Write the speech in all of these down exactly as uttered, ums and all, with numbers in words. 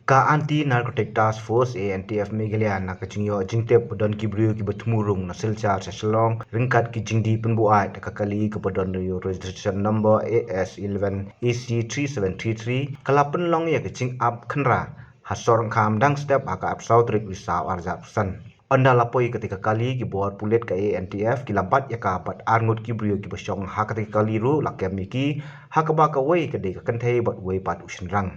Ka Anti Narcotic Task Force, A N T F Meghalaya, na ka jingïoh jingtip ba don ki briew kiba thmu rung na Silchar sha Shillong ryngkat ki jingdie pynbuaid da ka kali kaba don registration number A S eleven A C three seven three three, ka la pynlong ïa ka jingap khynra ha Sohryngkham dang step ha ka arphew saw tarik Risaw arhajar arphew san. Ynda la poi katei ka kali, ki bor pulit ka A N T F ki la bat ïa ka bad arngut ki briew kiba shong ha katei ka kali ruh la kem ïa ki, ha kaba kawei ka dei ka kynthei bad uwei pat u shynrang.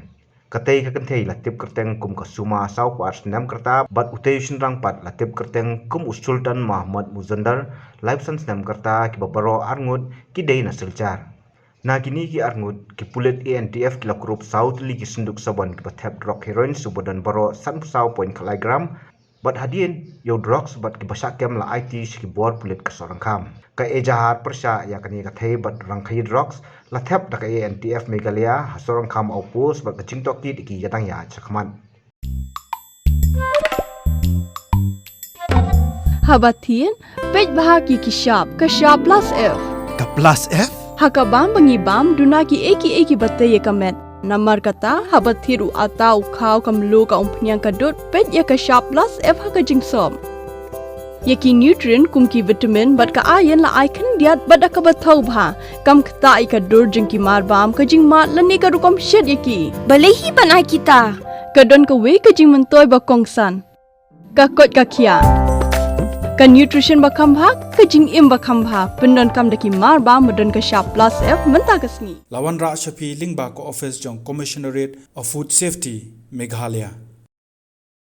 Katei ka kynthei la tip kyrteng kum ka Suma, sawphew ar snem ka rta, bad utei u shynrang pat la tip kyrteng kum u Sultan Mahmud Muzandar, laiphew san snem ka rta, kiba baroh arngut ki dei na Silchar. Na kine ki arngut, ki pulit A N T F ki la kurup saw tylli ki synduk sabon kiba thep drok heroin suba don baroh sanphew saw point khyndai gram, bad hadien ïa u drugs bad kiba shah kem la aiti sha ki bor pulit ka Sohryngkham. Ka ejahar pyrshah ïa kane ka thei bad rangkhaïi drugs la thep da ka A N T F Meghalaya ha Sohryngkham Outpost bad ka jingtohkit ïa ki ka dang ïaid shakhmat. Haba thied, peit bha ïa ki shap, ka shap plus F. Ka plus F? Ha ka bam ba ngi bam, duna kiei kiei kiba tei ïa ka met. Namar kata, haba thied u atta, u khaw, ka mluh, ka umphniang, ka dud, peit ïa ka shap plus F ha ka jingsop. Ïa ki nutrient kum ki vitamin bad ka iron la ai khyndiat bad da kaba thaw bha. Kam ktah ïa ka dur jong ki marbam, ka jingmad lane ka rukom shet ïa ki. Balei hi ban ai kita? Ka don kawei ka jingmyntoi ba kongsan. Ka koit ka khiah. Ka nutrition ba kham bha, ka jingim ba kham bha. Pyndonkam da ki marbam ba don ka shap plus F mynta ka sngi. La wanrah sha phi lyngba ka office jong Commissionerate of Food Safety, Meghalaya.